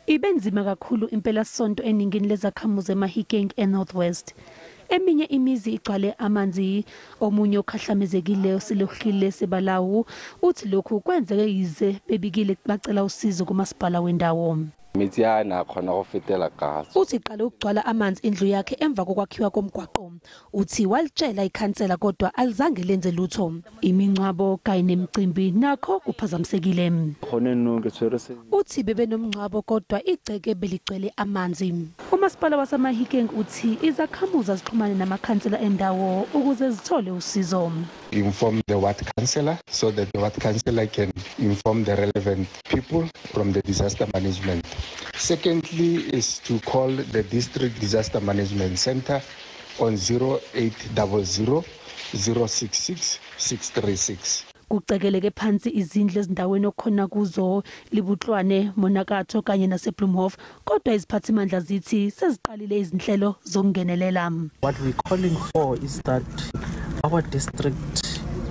Ibenzima kakhulu impelasonto eningini lezakhamuzi eMahikeng eNorth West. Eminye imizi igcwale amanzi. Omunye okhahlamezekile uSilohlile Sebalawu uthi lokhu kwenzeke yize bebikile bacela usizo kumasipala wendawo. Metsi a na khona go fetela ka. Uthi iqale ukugcwala amanzi indlu yakhe emva kokwakhiwa komgwaqo. Uthi walitshela ikhansela kodwa alizange lenze lutho. Imingcwabo kanye nemicimbi nakho kuphazamisekile. Gone no ke tshwere se. Uthi bebenomngcwabo kodwa igceke beligcwele amanzi. Umasipala waseMahikeng uthi izakhamuzi azixhumane namakhansela endawo ukuze zithole usizo. Inform the ward councillor so that the ward councillor can inform the relevant people from the disaster management. Secondly is to call the district disaster management center on 0800 066 636. Kucekeleke phansi izindlu ezindaweni okhona kuzo Libutlwane, Monakatho kanye naseBloemhof, kodwa iziphathimandla zithi seziqalile izinhlelo zokungenelela. What we're calling for is that our district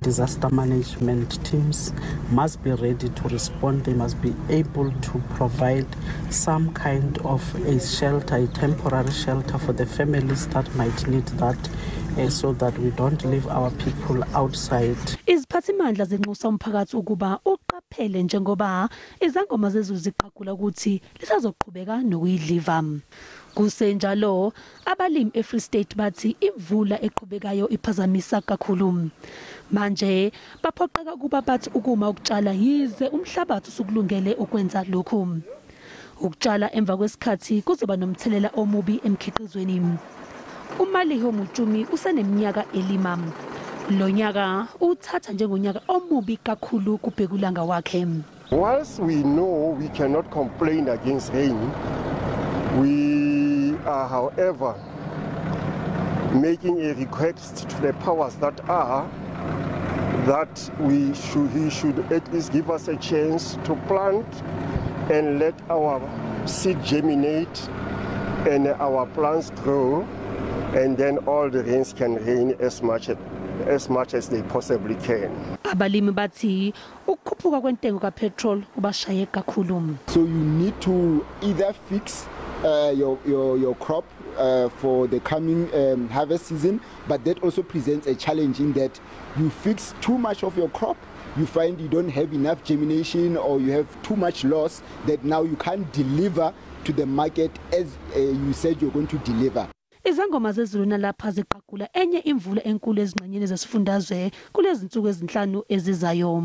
disaster management teams must be ready to respond. They must be able to provide some kind of a shelter, a temporary shelter for the families that might need that, so that we don't leave our people outside. Iziphathimandla zinxusa umphakathi ukuba uqaphele njengoba izangoma zezulu ziqagula ukuthi lisazoqhubeka nokuyidliva. Kusenjalo, abalimi eFree State bathi imvula eqhubekayo iphazamisa kakhulu. Manje baphoqeka ukuba bathi ukuma ukutshala yize umhlabathi usukulungele ukwenza lokhu. Ukutshala emva kwesikhathi kuzoba nomthelela omubi emkhiqizweni. UMaliho Mutshumi useneminyaka elima. Lo nyaka uthatha njengonyaka omubi kakhulu kubhekulanga wakhe. Whilst we know we cannot complain against rain, we are, however, making a request to the powers that are that he should at least give us a chance to plant and let our seed germinate and our plants grow, and then all the rains can rain as much as they possibly can. Abalimi bathi ukukhuphuka kwentengo kapetrol kubashaye kakhulu. So you need to either fix your crop for the coming harvest season, but that also presents a challenge in that you fix too much of your crop, you find you don't have enough germination or you have too much loss that now you can't deliver to the market as you said you're going to deliver. Izangoma zezulu nalapha ziqagula enye imvula enkulu ezingxenyeni zesifundazwe kulezi zinsuku ezinhlanu ezizayo.